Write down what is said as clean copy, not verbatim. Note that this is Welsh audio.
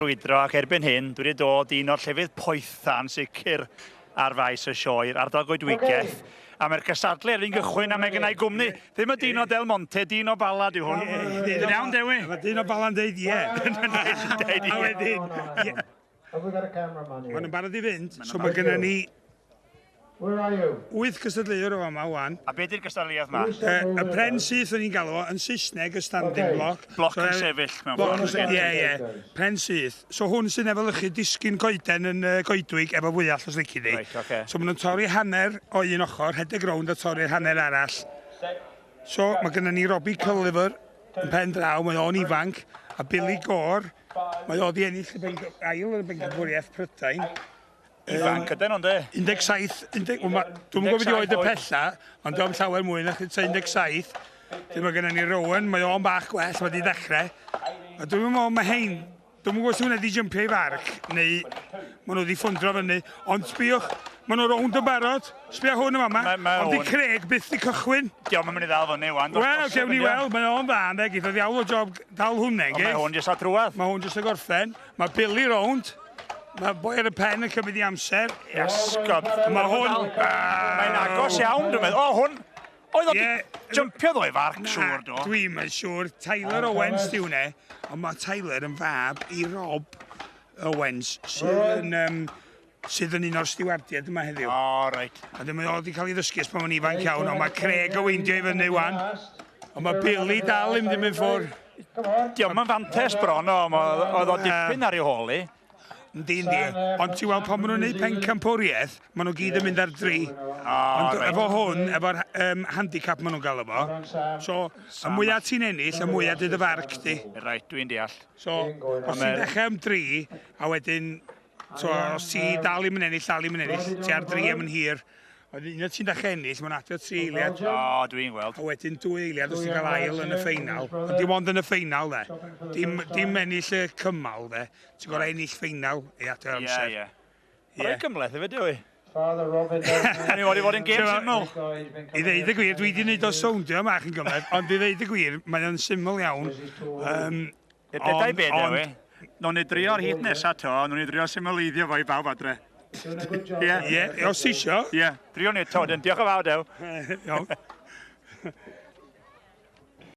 Brwydro ac erbyn hyn dwi wedi dod i un o'r llefydd poetha yn sicr ar faes y sioe, yr ardal goedwigaeth. A mae'r cystadlu ar fin gychwyn a mae gennau gwmni. Ddim y dyn o Del Monte, dyn o Bala di hwn. Yn iawn, Dewi? Mae dyn o Bala'n deud ie. Deud ie. A wedyn, ie. Maen nhw'n barod i fynd, so mae gennym ni Wyth cystadleuwr o fama wan. A be di'r gystadleuaeth ma? Y pren syth o'n i'n galw fo, yn Saesneg y standing block. Bloc yn sefyll mewn ffordd. Ie, ie. Pren syth. So hwn sy'n efelychu disgyn coeden yn y goedwig efo fwyall os lici di. Reit, oce. So maen nhw'n torri hanner o un ochr, rhedeg rownd a torri'r hanner arall. So mae gennym ni Robbie Culliver yn pen draw, mae o'n ifanc, a Billy Gore, mae o di ennill y ail yn y bencampwriaeth Prydain. Ifanc ydyn nhw, ynddi? 17, 10, wel, ma- dwi'm yn gwybod beth oed y pella, ond dwi'n llawer mwy na 17. Dwi'n mae gennym ni Rowan, mae o'n bach gwell, mae wedi dechrau. A dwi'n meddwl mae hein, dwi'n gwybod os hwnna wedi jympio i farc, neu maen nhw wedi ffwndro fyny. Ond sbiwch, maen nhw rownd yn barod. Sbia hwn yma, ma. Ond di Craig byth di cychwyn. Diolch yn mynd i ddal fyny wan. Wel, gewn ni weld, mae o'n dda, ynddo, geith o ddiawl o job dal hwnna, Ond mae hwn jyst ar drwadd. Mae hwn jyst yn gorffen. Mae Billy rownd. Mae boi ar y pen yn cymryd i amser. Esgob. Mae hwn... Mae'n agos iawn, dwi'n meddwl. O, hwn! Oedd o Ie. jumpio ddoe farc, siŵr, do. Dwi'm yn siŵr. Tyler Owens di hwnna. Ond mae Tyler yn fab i Rob Owens, sydd yn, um, sydd yn un o'r stiwardiaid yma heddiw. O, reit. A dyma o wedi cael ei ddysgu ers pan mae'n ifanc iawn, ond mae Craig o weindio i fyny wan. Ond mae Billy dal i'm ddim yn ffwr. Diolch yn fantes bron, o, oedd o dipyn ar ei hôl i. Yndi, yndi. Ond ti'n weld pan maen nhw'n gwneud pencampwriaeth, maen nhw gyd yn mynd ar dri. Oh, Ond right. efo hwn, efo'r um, handicap maen nhw'n gael efo. So, y mwyaf ti'n ennill, y mwyaf dyd y farc di. Reit, dwi'n deall. So, os ti'n dechrau am dri, a wedyn, so, os ti dal i'm yn ennill, dal i'm yn ennill, ti ar dri am yn hir. Ond unwaith ti'n dechrau ennill, mae'n adio tri eiliad. O, dwi'n gweld. A wedyn dwy eiliad os ti'n cael ail yn y ffeinal. Ond dim ond yn y ffeinal, de. Dim, dim ennill y cymal, de. Ti'n gorau ennill ffeinal i adio amser. Ie, ie. Rhaid gymhleth hefyd, yw i. Father Robin Ni wedi fod yn gêm syml. I ddeud y gwir, dwi wedi gwneud o sowndio mach yn gymhleth, ond i ddeud y gwir, mae o'n syml iawn. Um, Dau be, Dewi? Nawn ni drio'r hit nesa to, nawn ni drio symleiddio fo i bawb adre. Ie, yeah, os ti isio. Ie, yeah, drio ni to, dyn. Diolch yn fawr, Dew. Iawn.